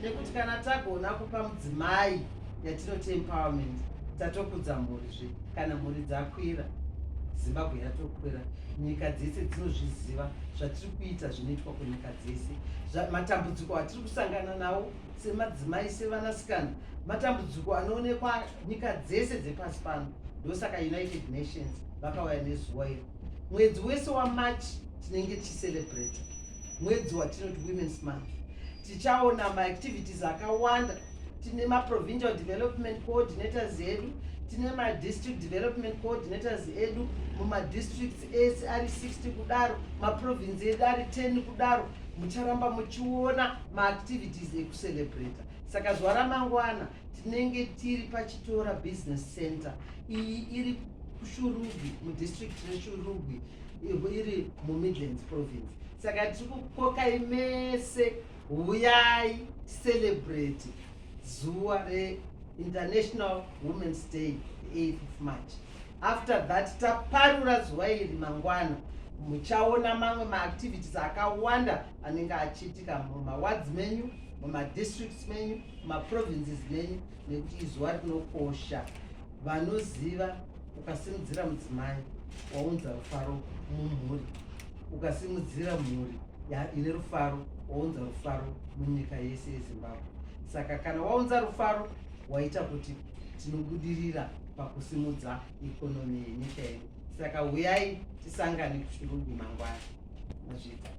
Nekuti kana tagona kupa mudzimai yatinoti empowerment, tatokudza mhuri zve. Kana mhuri dzakwira, Zimbabwe yatokwira. Nyika dzese dzinozviziva zvatiri kuita zvinoitwa kunyika dzese. Matambudziko atiri kusangana nawo semadzimai, sevanasikana, matambudziko anoonekwa nyika dzese dzepasi pano. Ndosaka United Nations vakauya nezuva iri. Mwedzi wese waMarch tinenge tichicelebrate mwedzi watinoti Women's Month. Tichaona maactivities akawanda. Tine maprovincial development coordinators edu, tine madistrict development coordinators edu mumadistricts ese ari 60 kudaro, maprovince edu ari 10 kudaro. Mucharamba muchiona maactivities ekucelebrata. Saka zuva ramangwana tinenge tiri paChitora Business Center. Iyi iri kuShurugwi, mudistrict reShurugwi, iri muMidlands Province. Saka tiri kukokai mese, huyai celebrate zuva reInternational Women's Day, 8th of March. After that, taparura zuva iri mangwana, muchaona mamwe maactivities akawanda anenge achiitika mumawards menyu, mumadistricts menyu, mumaprovinces menyu, nekuti izuva rinokosha. Vanoziva, ukasimudzira mudzimai, waunza rufaro mumhuri. Ukasimudzira mhuri ine rufaro, waunza rufaro munyika yese yeZimbabwe. Saka kana waunza rufaro, waita kuti tinobudirira pakusimudza economy yenyika yedu. Saka uyai tisangane kuShurugwi mangwana. Mazvita.